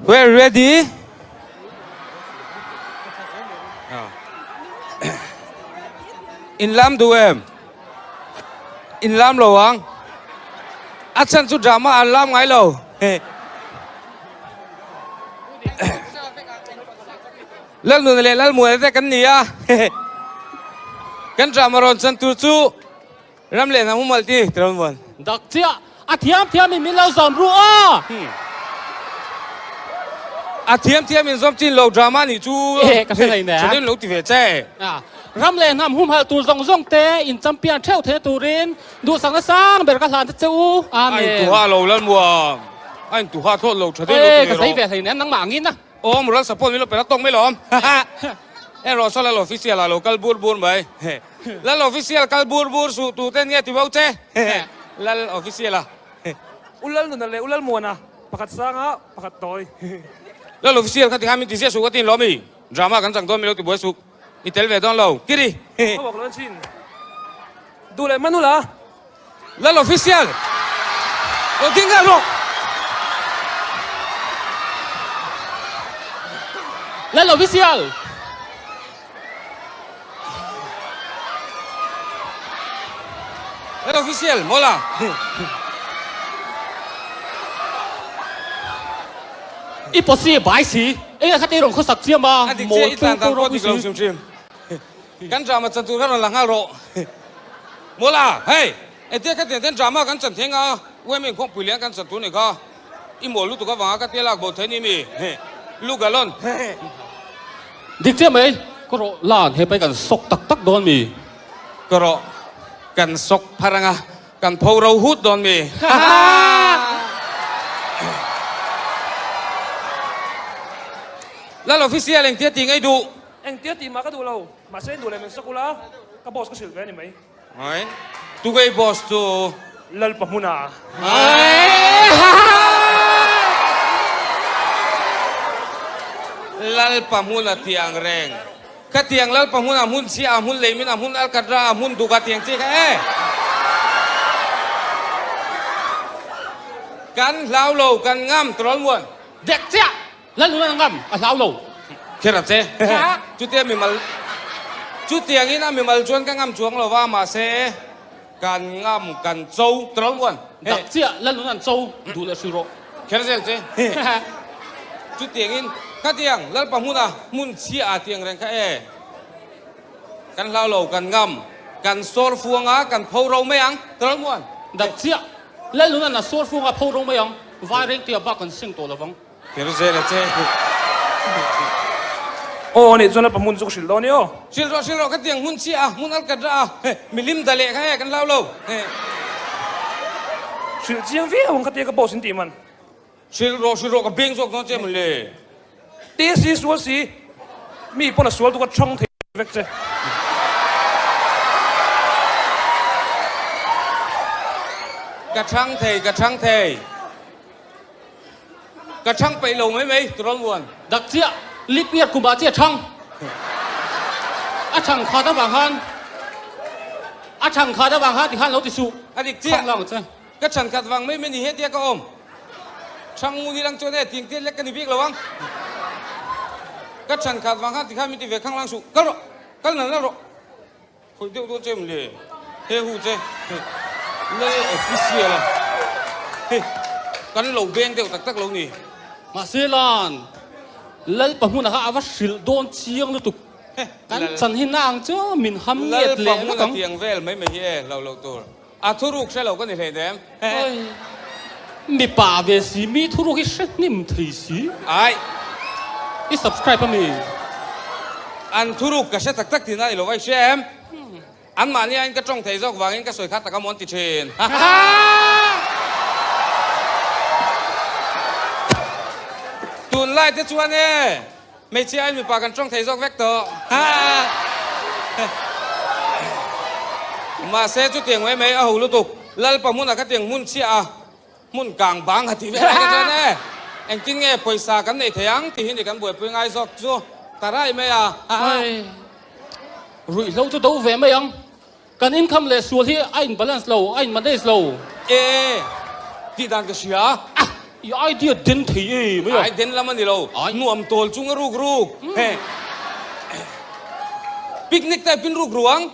We're ready. In lam duh em? In lam lo ang. A chhan chu drama an lam ngai lo. Lalnuna leh Lalmuana te kan ni a. Kan drama rawn chan tur chu Ram leh hnam humal ti tirawn vuan. Dak chiah a thiam thiam in min lo zawm ru aw. A thiam thiam in zawm chin lo drama nih chu. Eh ka hre hlei nen. Thanin lo ti ve che. Ram leh hnam humhal tur zawng zawng te in champion theuh thei turin duhsakna sang ber ka hlan ta che u. Amen. A intuha lo Lalmuam. A intuha thlawt lo tha deuh lo ti ve rawh. Eh ka zei ve hlei nen nangmah angin a. Aw moral support min lo pe la tawk mai lawm. Erawh saw Lal official ah lo kal bur bur mai. Lal official kal bur bur suh tu ten nge ti bo che? Lal official a. U Lal Nuna leh U Lal Muana pakhat sanga pakhat tawi. Lal official kha ti khan min ti ziah suh ka ti in lawm i. Drama kan chang dawn mi lo ti buai suh. I tel ve dawn lo. Kiri. Ka walk lo an chin. Duh leh hman ula. Lal official. Lo ding nghal rawh. Lal official. Lal official mawla. I pawsi bai si. Enge kha te rawn khawsak chiam a. A dik chiah i tlan dan pawh dik lo hrim hrim. Kan drama chan tur kha rawn la nghal rawh. Mawla, hei, engtia kha tiang ten drama kan chan theng a, UMA inkhawmpui lian kan chan tur ni kha. I mawl lutuk avanga ka tia lak bo thei ni mi? Lu galon. Dik chiah mai, ka rawh lan he pai kan sawk tak tak dawn mi? Ka rawh kan sawk phar anga kan pho ro hut dawn mi? Lal official engtia ti ngei duh? Engtia tih mah ka duh lo, mahse in duh leh min sak ula, ka boss ka hrilh ve a ni mai. Ai, tugei boss chu? Lalpa hmuna. Lalpa hmuna tiang reng. Ka tiang Lalpa hmuna hmun chhia a hmun leimin a hmun alkatra a hmun duk a tiang chi kha e. Kan hlau lo, kan ngam turawl muan. Dek chiah! Lalnun a ngam, a hlau lo. Kher a che. Chutia mimal, chutiangin a mimal chuan ka ngam chuang lo va, mahse kan ngam, kan cho tawlh muan. Dak chiah Lalnun an cho duh leh hril rawh. Kher zel che. Chutiangin khatiang Lalpa hmuna hmun chhia ah tiang reng kha e. Kan hlau lo, kan ngam, kan sawr fuang a, kan pho ro mai ang tawlh muan. Dak chiah Lalnun an a sawr fuang a, pho ro mai ang. Vai reng tia bak kan seng tawh lo vang. Kher zel a che. Aw anih chuan Lalpa hmun chu ka hrilh dawn i aw. Hrilh rawh hrilh rawh ka tiang hmun chiah a hmun alkat rah a he milim da leh kha he kan hlau lo he. Hrilh chiang viau ang ka tia ka boss in tih man. Hrilh rawh hrilh rawh ka beng zawk dawn che maw le. Te si sual si mi pawn a sual tu ka chhang thei vek che. Ka chhang thei ka chhang thei. Ka chhang peih lo mai mai, Turawn Muan. Dak chiah, lip year kum ah chiah chhang. A chhang khat avang khan, a chhang khat avang khan tikhan lo ti suh. A dik chiah. Ka chhan khat vang mai mai ni hetia ka awm. Chhang ngun ilang chuan e tiang tiat lek ka ni bik lo ang. Ka chhan khat vang khan tikhan min ti ve khang lang suh. Kal rawh, kal nal nal rawh. Khawih deuh dawn che em le? He hu che Lal official a hei kan lo beng deuh tak tak lo ni. Mahse lan Lalpa hmunah kha a va hrilh dawn chiang lutuk. Kan chan hi na ang chu min ham nget leh vek ang. Lalpa hmuna tiang vel mai mai hi e lo loh tur. A thuruk hre lo ka ni hlei nem. Mipa ve si mi thuruk hi hre hnim thei si. Ai. I subscribe a mi? An thuruk ka hre tak tak tihna i lo va i hria em? An mahni aiin ka tawng thei zawk vangin ka sawi kha tak a mawn ti thin. Tunlai te chuan e Hmeichhia aiin mipa kan tawng thei zawk vek tawh. Mahse chutiang mai mai a ho lutuk. Lalpa hmunah khatiang hmun chhia a, hmun kang bang a ti vel ai ka chuan e. Engtin nge pawisa kan neih thei ang tih hi ni kan buaipui ngai zawk chu ta rai mai a. Ruihhlo chu do ve mai ang. Kan income leh sual hi a in balance lo, a in manage lo. E, tih dan ka hria. I idea den thei e mai a. Ai den lam a ni lo. Nuam tawl chung a ruk ruk. Picnic type in ruk ru ang.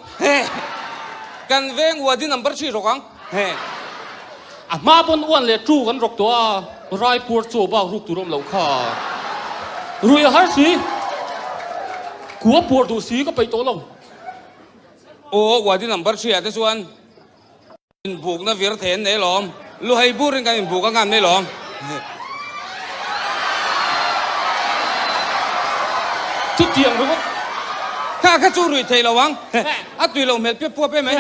Kan veng wadi number hri rawk ang. A hma pawn uan leh tu kan rawk tawh a, Raipur chaw bak ruk tur awm loh kha. Rui a har si. Kua puar duh si ka peih tawh lo. Aw wadi number hri ah te chuan. Inbukna vir thei an nei lawm. Luhai burin kan inbuk a ngan mai lawm. Chutiang ringawt. Kha kha chu rui thei lo ang. A tui lo hmel piap puap em ai.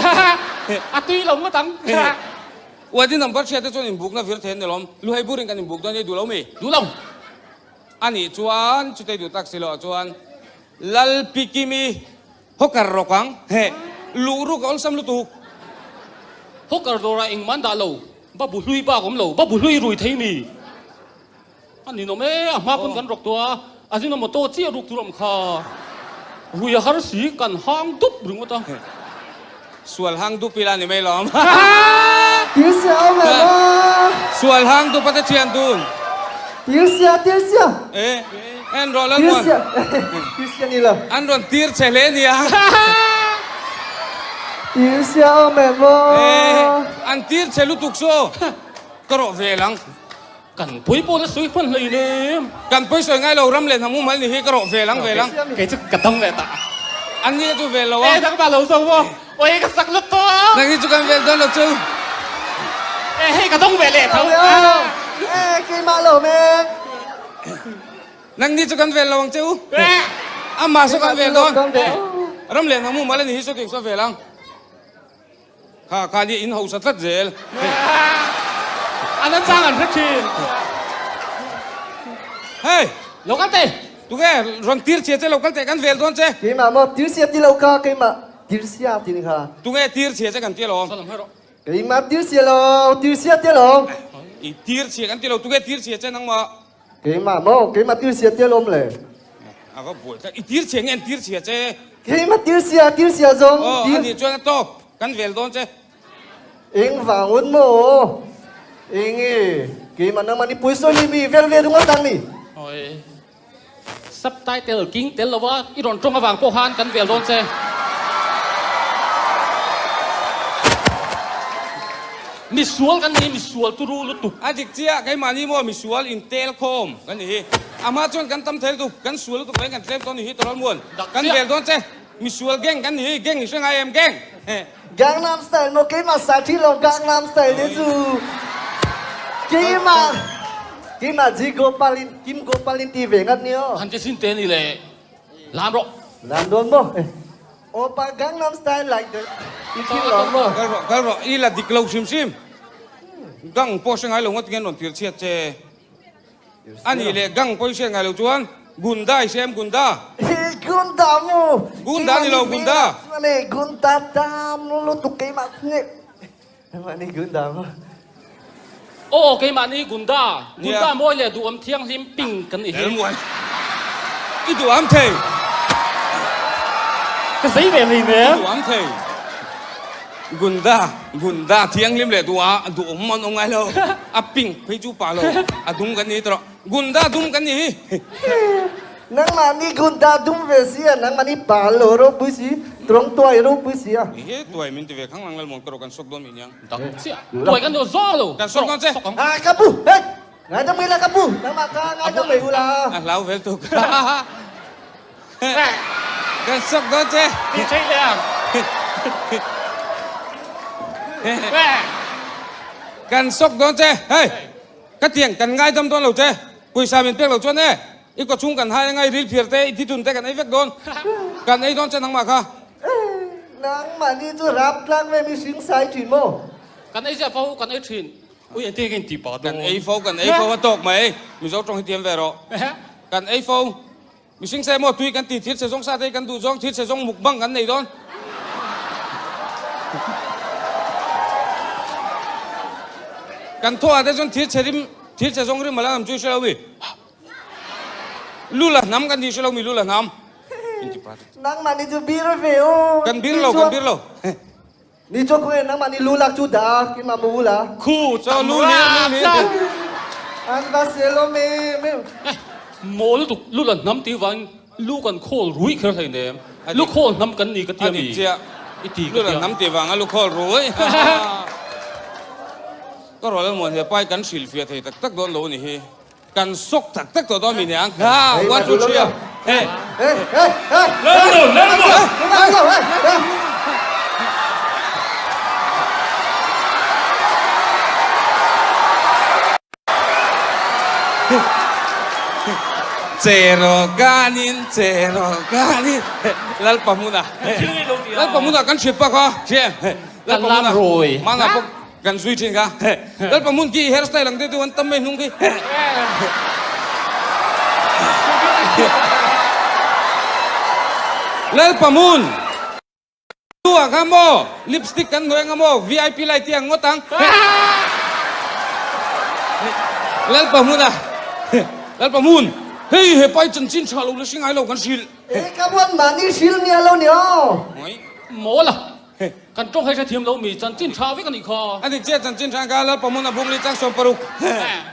A tui lo ngawt ang. Wadi number hriat te chuan inbukna vir thei an nei lawm. Luhai burin kan inbuk dawn ei duh lo mi? Duh lo. A nih chuan chutei duh tak si loh chuan Lalpikimi Hawker rawk ang, heh, luh ruk a awlsam lutuk. Hawker dawrah engmah an dah lo, ba bu hlui bak awm lo, ba bu hlui rui thei mi a ninawm e, a hma pawn kan rawk tawh a, a zinga motor chiah ruk tur awm kha rui a har si, kan hang dup ringawt a. Sual hang dup ila ni mai lawm. Tirsia awm em a? Sual hang dup a te thian dun. Tirsia, tirsia. E, en rawh Lalmuan. Tirsia, tirsia ni lo. An rawn tir che hle nia. Tirsia awm em a? E, an tir che lutuk saw. Ka rawh vel ang. Kan pawi pawh la sawi hman hlei nem. Kan pawi sawi ngai lo ram leh hnam umhal ni hi ka rawh vel ang vel ang. Kei chu ka dang leh ta. An ni chu vel lo a. E dang ta lo zo maw. Oi ka sak lut tawh a. Nang hi chu kan vel dawn lo chu. E hei ka dawng ve leh tho. E keimah lo me. Nang ni chu kan vel lo ang che u. Amah saw kan vel dawn. Ram leh hnam umhal ani hi saw ting saw vel ang. Kha kha nia in hausa tlat zel. A na chang an hre thin. Hei! Lo kal teh! Tunge rawn tir chhia che lo kal teh kan vel dawn che. Keimah maw tir chhia ti lo kha keimah tir chhia ti ni kha. Tunge tir chhia che kan ti alawm. Salam hei rawh. Keimah tir chhia lo tir chhia ti alawm. I tir chhia kan ti lo tunge tir chhia che nangmah. Keimah maw keimah tir chhia ti alawm le. A va buai tlat i tir chhia nge an tir chhia che. Keimah tir chhia tir chhia zawng. Aw a nih chuan a tawk. Kan vel dawn che. Eng vang un maw? Eng e, keimah nangmah ni pui sawi ni mi vel ve ringawt ang ni. Oi. Subtitle king tel lova i rawn tawng avang pawh khan kan vel dawn che. Misual kan ni, misual turu lutuk. A dik chiah, keimahni maw misual intel khawm kan ni hi. A hma chuan kan tam thei lutuk, kan sual lutuk mai kan tlem dawn ni hi Tawlal Muan. Kan vel dawn che. Misual gang kan ni hi, gang i hre ngai em gang? Gangnam style maw keimah sa thi lo Gangnam style te chu keimah keimah Ji Gopalin Kim Gopalin ti ve ngat ni aw. Han che sin te ni le lam rawh. Lam dawn maw? Opa Gangnam style like that i thi lo maw? Kal rawh kal rawh i la dik lo hrim hrim. Gang pawh hre ngai lo ngawt nge an rawn tir chhiat che. A nih leh gang pawh i hriat ngai lo chuan Gunda i hria em Gunda? Hi Gunda mu! Gunda ni lo Gunda! Keimah Gunda tam lutuk keimah nge keimah ni Gunda mu. Aw keimah ni Gunda. Gunda mawi leh duhawm thianghlim ping kan ni hi. Elmuan i duham thei. Ka zei ve hlei nen. I duham thei. Gunda, Gunda thianghlim leh duh a duhawm an awm ngai lo. A pink phei chu pah lo, a dum kan ni tawh. Gunda dum kan ni hi. Nangmah ni Gunda dum ve si a, nangmah ni pa lo ropui si, tawng tuai ropui si a. He tuai min ti ve khang lang lalmawn ka rawh kan sawk dawn mi nia. Dak chiah, tuai kan duh zawng lo. Kan sawk dawn che. Ah ka pu, hei, ngaidam mai la ka pu, nangmah ka ngaidam mai u la. A hlau vel tuk. Kan sawk dawn che. Ti thei leh ang. Kan sawk dawn che. Hei, ka tiang kan ngaidam dawn lo che. Pawisa min pek lo chuan e, i kaw chhung kan hai anga i ril phiar te, i thithun te kan ei vek dawn. Kan ei dawn che nangmah kha. Nangmah ni chu rap tlang ve mihring sai thin maw? Kan ei ziah fo, kan ei thin. Ui engtin nge in tih pah dawn? Kan ei fo, kan ei fo a tawk mai. Mizo tawng hi tiam ve rawh. Kan ei fo. Mihring se maw tui kan ti thil che zawng sa te kan duh zawng thil che zawng mukbang kan nei dawn. Kan thaw ah te chuan thil che rim thil che zawng rim a la nam chu i hre lo mi. Lu la hnam kan ti hre lo mi lu la hnam. Nangmah ni chu bir ve u. Kan bir lo kan bir lo. Ni chuan khawnge nangmah ni lu lak chu dah a, keimah mu ula. Khu Chaw lu lir lu lir. An. va sel awm em em. Eh, maw lutuk lu la hnam tih vangin lu kan khawl rui kher hleinem. Lu khawl hnam kan ni ka ti a mi? A dik chiah. I ti ka Lu la tia. hnam tih vanga lu khawl rui. Ka rual almuan he pai kan hrilhfiah thei tak tak dawn lo a ni hi. Kan sawk tak tak tawh dawn mi niang. Ha, one two three a. He. Lalnu, Lalnu! Che rawh kanin, che rawh kanin. Lalpa hmuna. Lalpa hmuna kan hrilh pak a. Lalpa hmuna. Mana pawh Kan zui thin kha. Lalpa hmun khi hair style ang deuh deuh an tam mai hnung khi. Lalpa hmun ah kha maw lipstick kan hnawih anga maw vip light hi ang ngawt ang. Lalpa hmun ah Lalpa hmun hei hepa hi chanchin tha lo la hre ngai lo kan hrilh. E ka buan mahni hrilh nia lo ni aw. Mawl a. Kan tawng hei hrethiam lo mi chanchin tha vek a nih kha. A dik chiah chanchin tha kha Lalpamuna bungli chang 60.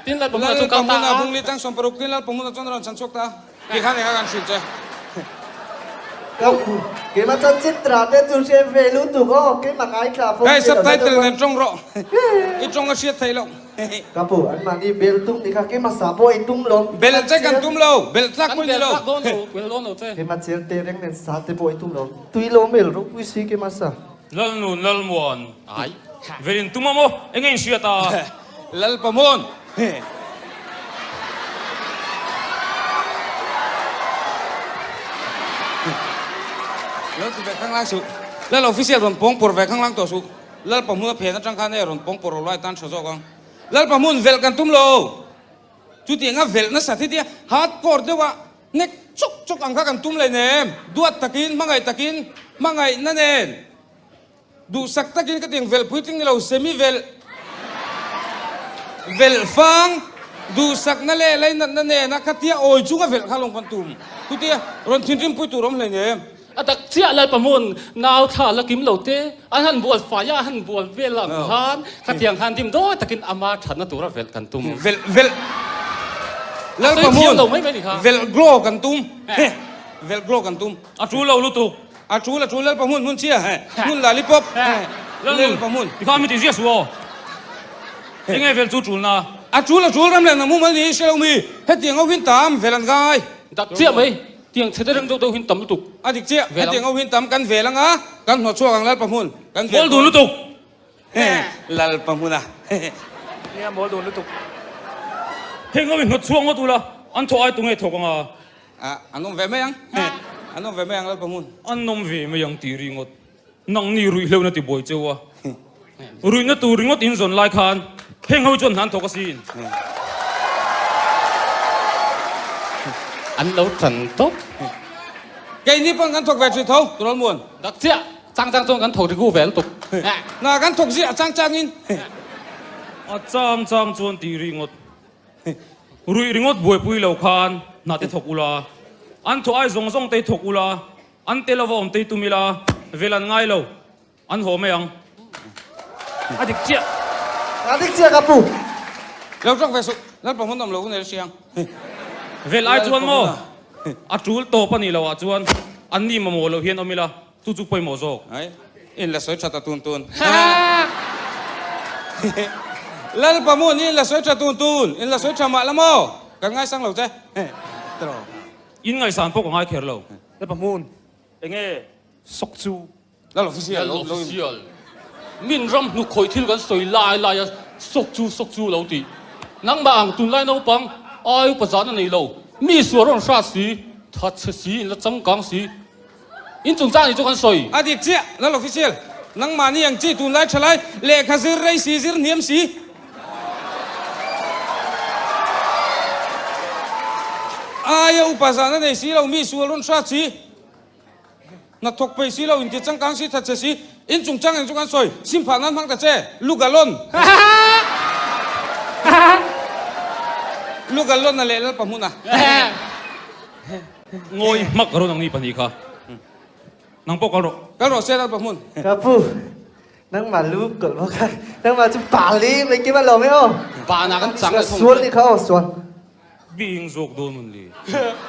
Tin Lalpamuna chu kal ta a. Lalpamuna bungli chang 60 tin Lalpamuna chuan a rawn chhan chhuak ta a. Ti khan eng a kan hrilh che. Ka keimah chanchin tha te chu hre ve lutuk aw keimah ngaithla fo Hei subtitle nen tawng rawh. I tawng a hriat theih loh. Ka pu an mahni bel tum ni kha keimah sa pawh i tum lo. Bel che kan tum lo, bel tlak pawh i ni lo. Kan bel tlak dawn lo, bel dawn lo che. Keimah chel te reng nen sa te pawh i tum lo. Tui lo mel ropui si keimah sa. Lalnun Lalmuan. Ai. Vel in tum a maw? Enge in hriat a? Lalpamuan. Lo ti ve khanglang suh. Lal official rawn pawng pawr ve khanglang tawh suh. Lalpa hmun a phen atang khan e rawn pawng pawr rawh lai tan tha zawk ang. Lalpa hmun velh kan tum lo. Chutiang a velh nasa thi tia hardcore deuh a nek chawk chawk ang kha kan tum leh nem. Duat takin, hmangaih takin, hmangaihna nen duhsak takin ka tiang velh puitling ni lo semi velh velh fang duhsakna leh lainatna nen a khatia awi chunga velh kha lawng kan tum. Chutia rawn thinrim pui tur awm hlei nem. A tak chiah Lalpa hmun nau thla la kim lo te an han bual fai a, an han bual vel ang khan khatiang khan dim dawi takin ama thatna tura velh kan tum. Velh velh Lalpa hmun velh glow kan tum velh glow kan tum. A tul lo lutuk. A tul a tul Lalpa hmun hmun chhia hmun lalipop Lalpa hmun. Tikhan mi ti ziah suh aw. Enge velh chu tulna? A tul a tul ram leh nang mumal ni hre lo mi hetiang ho hin tam velh an ngai. Dak chiah mai. Tiang chhe te reng deuh deuh hin tam lutuk. A dik chiah, hetiang ho hin tam kan vel anga, kan hnawt chhuak ang Lalpa hmun, kan vel Mawl dun lutuk. Lalpa hmuna. Nia mawl dun lutuk. Heng ho hi hnawt chhuak ngawt ula, an thawh ai tunge thawk anga? A, an awm ve mai ang. An awm ve mai ang Lalpa hmun. An awm ve mai ang tih ringawt. Nangni ruihhlo na ti buai cheu a. Ruihna tur ringawt in zawn lai khan heng ho chuan hna an thawk asin. An lo tan tawp. Keini pawn kan thawk ve thin tho, Turawl Muan. Dak chiah, chang chang chuan kan thawk rigu ve lutuk. Hna kan thawk ziah chang chang in. A chang chang chuan tih ringawt. Ruih ringawt buaipui lo khan hna te thawk ula. An thawh ai zawng zawng te hi thawk ula. An tel ava awm tei tum ila, vel an ngai lo, an haw mai ang. A dik chiah. A dik chiah ka pu. Lo tawk ve suh, Lalpa hmun awm lo hun el hriang. Vel ai chuan maw? A tul tawp a nih loh ah chuan an ni mamawh loh hian awm ila, chu chu pawimawh zawk. Ai, in la sawi tha ta tun tun. Lalpa hmun in la sawi tha tun tun, in la sawi tha mah la maw? Kan ngaisang lo che. In ngaihsan pawh ka ngai kher lo. Lalpa hmun. Enge sawk chu? Lal official Lal official. Min ram hnuk khawih thil kan sawi lai lai a sawk chu sawk chu lo tih. Nangmah ang tunlai naupang ai upa zan a nei lo. Mi sual rawn hrat si, that chhe si, in la changkang si. In chungchang nih chu kan sawi. A dik chiah, Lal official. Nangmah ni ang chi tunlai tha lai lehkha zir rei si zir hniam si. Aia upa zan a nei si lo, mi sual rawn hrat si, hnathawk pei si lo, inti changkang si, thatchhe si, in chungchang eng chu kan sawi, sim phah nan hmang ta che, lu galon. Lu galon a leh lalpa hmun a. Ngawi hmak rawn ang ni pahnih kha. Nang pawh kal rawh. Kal rawh se lalpa hmun. Ka pu. Nangmah lu kawlh bawk a. Nangmah chu pa li mai kim alawm e aw. Vanah kan chang leh thung. Sual nih kha aw sual. Bing zawk dawn un li.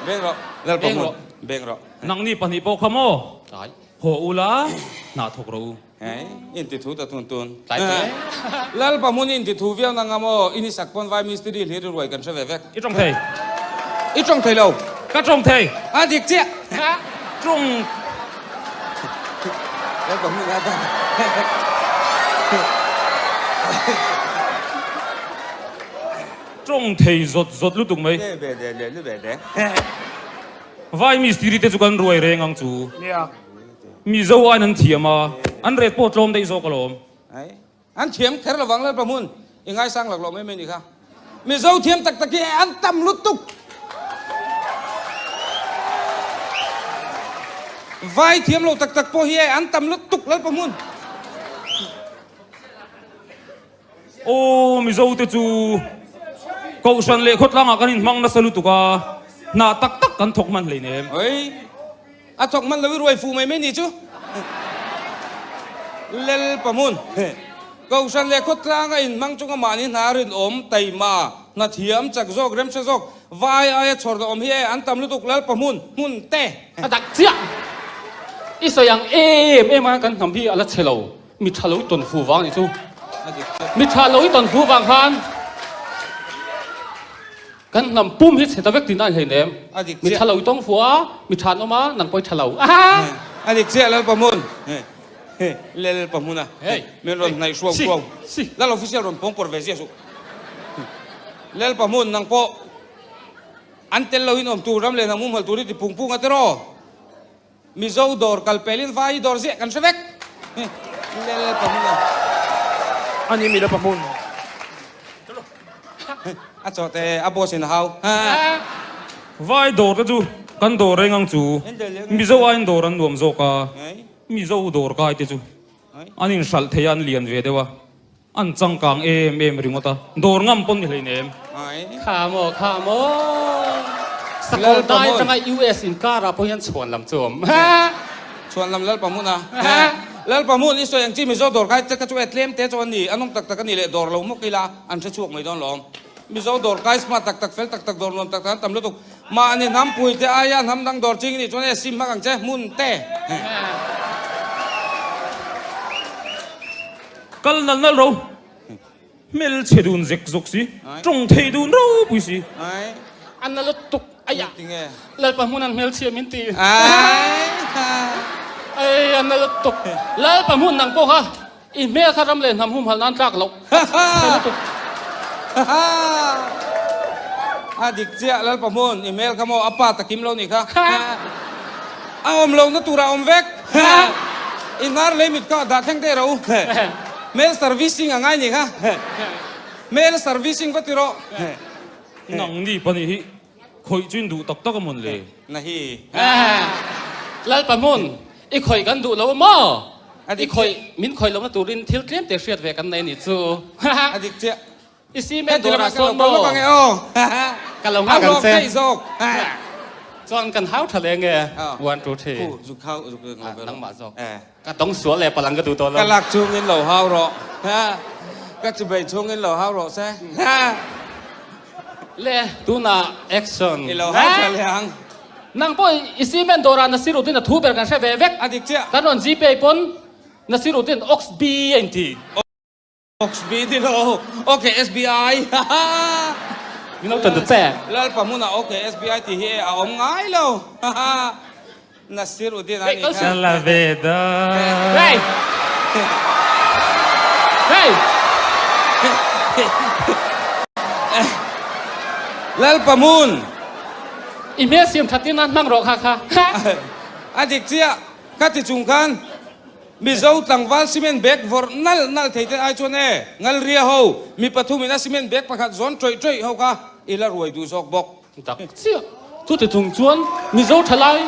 Beng rawh. Lalpa hmun. Beng rawh. Nangni pahnih pawh kha maw? Tlai. Haw ula, hna thawk rawh u. Hei, in ti thu ta tun tun. Tlai te. Lalpa hmun in ti thu viau na nga maw? In i sak pawn vai mistiri hlir i ruai kan hre ve vek. I tawng thei. I tawng thei lo. Ka tawng thei. A dik chiah. Tawng. Lalpa hmun a dan. Tawng thei zawt zawt lutuk mai. Le be de le le be de. Vai mistiri te chu kan ruai reng ang chu. Nia. Mizo aiin an thiam a, an ret pawh tlawm daih zawk alawm. Ai, an thiam kher lovang Lalpa hmun i ngaisang lak loh mai mai ni kha. Mizo thiam tak tak hi an tam lutuk. Vai thiam lo tak tak pawh hi an tam lutuk Lalpa hmun. Aw Mizo te chu Kohhran leh khawtlangah kan inhmang nasa lutuk a, hna tak tak kan thawk hman hleinem. Oi, a thawk hman lo i ruai fuh mai mai ni chu. Lel Pahmun, Kohhran leh khawtlanga inhmang chunga mahni hna rinawm, taima, hna thiam, chak zawk, remhre zawk, vai aia chhawr na awm hi e, an tam lutuk Lal Pahmun, hmun te. A dak chiah. I sawi ang em em a kan hnam hi a la chhe lo. Mi tha lo i tawn fu vang nih chu. Mi tha lo i tawn fu vang khan kan hnam pum hi chhe ta vek tihna a ni hlein em? Mi tha lo i tawng fu a, mi tha an awm a, nang pawh i tha lo. A dik chiah Lalpa hmun. Lalpa hmun a. Min rawn hnaih hruau hruau. Lal official rawn pawng pawr ve ziah suh. Lalpa hmun nang pawh an tel lo in awm tur ram leh hnam humhal tur i ti pung pung a tiraw? Mizo dawr kal pelin vai dawr ziah kan hre vek. Lel pahmun a. Ani mila pahmun. A chaw te a boss in a hau. Vai dawr te chu kan dawr reng ang chu. Mizo aiin dawr an nuam zawk a. Mizo dawr kai te chu an inhralh thei a an lian ve deuh a. An changkang em em ringawt a, dawr ngam pawn ni hleinem. Kha maw, kha maw. Sakawr dai atanga US inkar ah pawh hian chhuan lam chu a awm. Chhuan lam Lalpa hmun a. Lalpa hmun i sawi ang chi Mizo dawr kai te kha chu e tlem te chu an ni, an awm tak tak a ni leh dawr lo mawk ila an hre chhuak mai dawn lawm. Mizo dawr kai smart tak tak fel tak tak dawr nuam tak tak an tam lutuk. Mahni hnampui te aia hnam dang dawr ching i nih chuan e sim hmak ang che hmun te. Kal nal nal ro, hmel chhe dun zek zawk si, tawng thei dun ropui si. A na lutuk aiah Lalpa hmun an hmel chhia min ti. Ai a na lutuk. Lalpa hmun nang pawh kha i hmel kha ram leh hnam humhalh nan tlak loh. Chhe lutuk. A dik chiah Lalpa hmun i hmel kha maw a pa takim lo nih kha. A awm lohna turah awm vek. I hnar lei mit kha dah thleng teh rawh u. Hmel servicing a ngai nih kha. Hmel servicing va ti rawh. Nang ni pahnih hi khawih chu in duh tak tak a mawn le? Na hi. Lalpa hmun, i khawih kan duh lo maw? I khawih, min khawih lohna turin thil tlem te hriat ve kan nei nih chu. A dik chiah. I cement dawrah sawn maw? Ka lo nghak ang che. Chuan kan hau tha leh nge? One, two, three. Nangmah zawk. Ka tawng sual leh palang ka duh tawh lo. Ka lak chungin lo hau rawh. Ka chubei chungin lo hau rawh se. Le, tunah action. I lo hau tha leh ang. Nang pawh i cement dawrah Nasiruddin a thu ber kan hre ve vek. A dik chiah. Kan rawn Gpay pawn Nasiruddin Ox B a inti. Ox B ni lo, ok SBI haha. Min lo tan ta che. Lalpa hmunah ok SBI tih hi a awm ngai lo haha. Nasir Uddin a nih kha. Ka la ve da. Hey! Hey! Lalpa hmun. I hmel siam that in a hmang rawh kha kha. A dik chiah ka ti chung khan. Mizo tlangval cement bag vawrh nalh nalh thei te ai chuan e, Ngalria ho, mi pathumin a cement bag pakhat zawn ṭawih ṭawih ho kha i la ruai duh zawk bawk. Tak chiah. Chuti chung chuan Mizo ṭhalai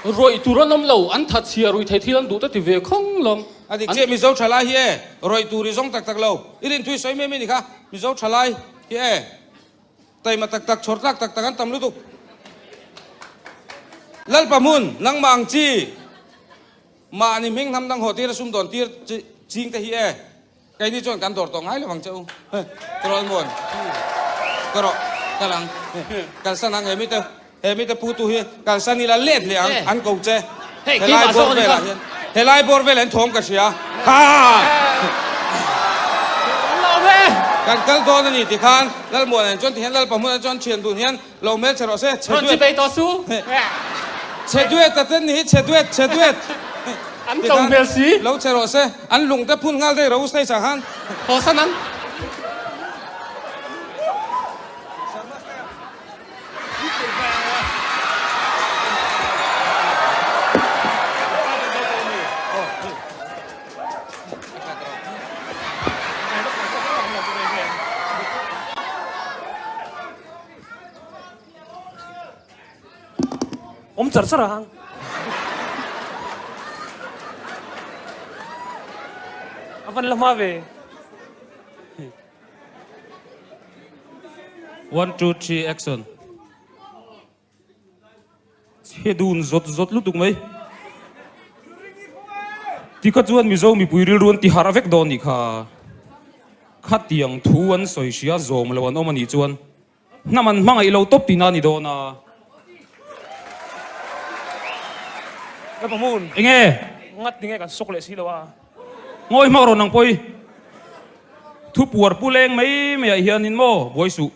rawih tur an awm lo, an that chhia ruih thei thil an duh te ti ve khawng lawm. A dik chiah, Mizo ṭhalai hi e, rawih tur i zawng tak tak lo. I rin thui sawi mai mai ni kha, Mizo ṭhalai hi e. Taima tak tak, chhawr tlak tak tak an tam lutuk. Lalpa hmun, nangmah ang chi. Mahni hming hnam dang haw tir a sum dawn tir ching te hi e. Keini chuan kan dawr tawh ngai lo ang che u. Ka rawn muan. Ka rawh kal ang. Kalsan ang he mite he mite pu tu hi kalsan ila let leh ang an ko che. Helai bawr velah hian helai bawr velah hian thawm ka hria. Ha! Kan kal dawn a ni ti khan Lalmuan an chuan ti hian Lalpa hmun an chuan thian dun hian lo hmel che rawh se. Chhe duet. Chhe duet a ten ni hi chhe duet chhe duet. An to hmel si. Lo che rawh se. An lung te phun nghal daih rawh u stage ah khan. Haw san ang. Awm char char ang. A van la hma ve. One two three action. Chhe dun zawt zawt lutuk mai. Tikha chuan Mizo mipui rilru an ti harh vek dawn nih kha. Khatiang thu an sawi hria zawm lo an awm anih chuan Hnam an hmangaih lo tawp tihna a ni dawn a. Ka pa hmun. Enge? Ngat tinge kan sawk leh si lo a. Ngawi hmak rawn ang pawi. Thu puar pu leng mai mai ah hianin maw buai suh.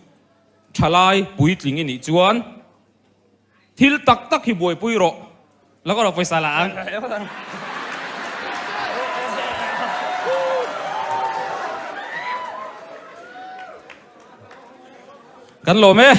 Thalai puitling i nih chuan thil tak tak hi buaipui rawh. Lo ka rawh pawisa la ang. Kan lawm e.